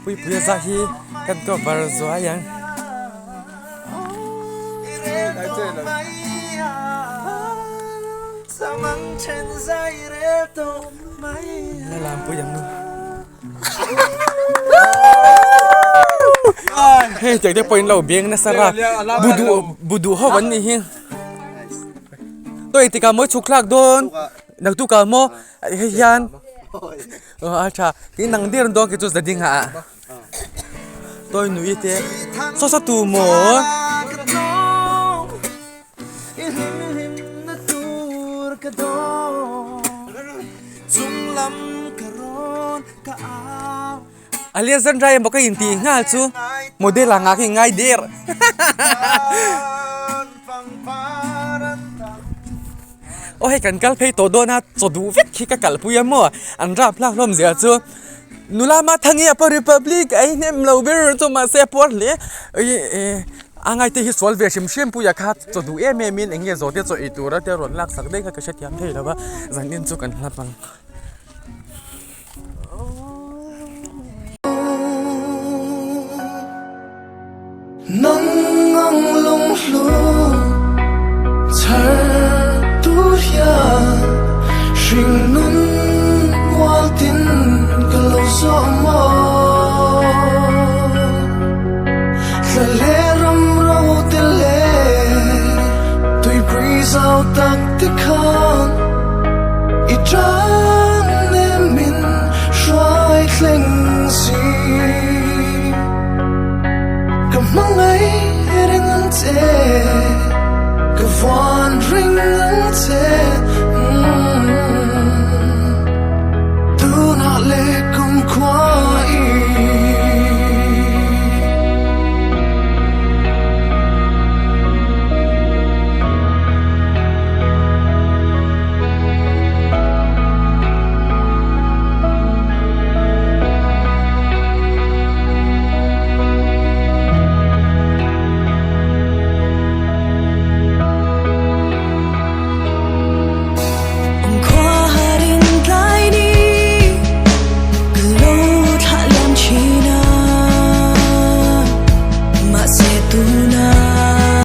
Puipuia zah hi kan cover zuai ang. Lalampui ang nu. Hei tiang te pawhin lo beng nasa ra budu budu ho an nih hi to engtikah maw chhuk thlak dawn naktukah maw hei hian a tha tin nang dir dawn khi chu zading ah tawi nui te saw saw tu maw. Alexandra emaw ka intih nghal chu model anga ka inngai der aw hei kan kal phei tawh dawn a chaw duh vek hi ka kalpui a maw an rap hlak hlawm zia chu nula Mathangi a pawh republic a inhnem lo ber chu mahse a puar hle a ngaite hi sual ve hrim hrim puia kha chaw duh em em in eng nge zawh te chaw ei tur a te rawn lak sak daih kha ka hrethiam thei lo va zanin chu kan hlap ang.